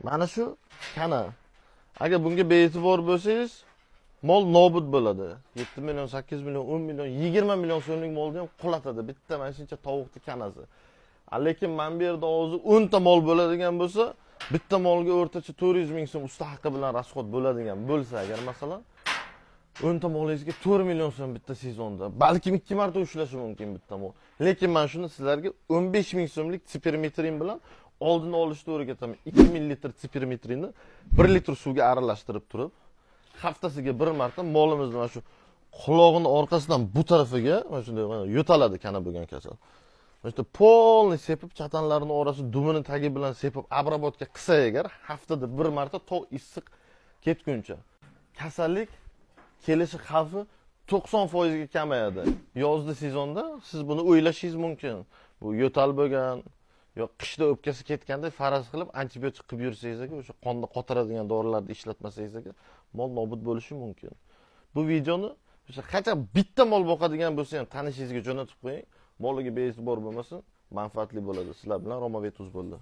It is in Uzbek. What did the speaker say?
Mana shu kana. Agar bunga bee'tibor bo'lsangiz, mol nobud bo'ladi. 7 million, 8 million, 10 million, 20 million so'mlik molni ham qulatadi bitta mana shuncha tovuqni kanasi. Lekin mana bu yerda hozir 10 ta mol bo'ladigan bo'lsa, bitta molga o'rtacha 400 ming so'm usta haqi bilan расход bo'ladigan bo'lsa, agar masalan 10 ta molingizga 4 million so'm bitta sezonda, balkim 2 marta ushlashi mumkin bitta mol. Lekin man shuni sizlarga 15 ming so'mlik sipermetrin bilan oldini olishni o'rgataman. 2 millilitr sipermetrinni 1 litr suvga aralashtirib turib, haftasiga bir marta molimizni mana shu qulog'ini orqasidan bu tarafiga mana shunday mana yo'taladi kana bo'lgan kasal. Mana shu полный sepib, chatanlarini orasi dumini tagi bilan sepib обработка qilsa agar haftada bir marta to issiq ketguncha kasallik kelishi xavfi 90% ga kamayadi. Yozda sezonda siz buni o'ylashingiz mumkin. Bu yo'tal bo'lgan yo qishda o'pkasi ketganda faraz qilib antibiotik qilib yursangiz agar, o'sha qonda qotiradigan dorilarni ishlatmasangiz agar, mol nobud bo'lishi mumkin. Bu videoni o'sha qancha bitta mol boqadigan bo'lsa ham tanishingizga jo'natib qo'ying. Moliga bee'tibor bo'lmasin, manfaatli bo'ladi. Sizlar bilan Romavet bo'ldi.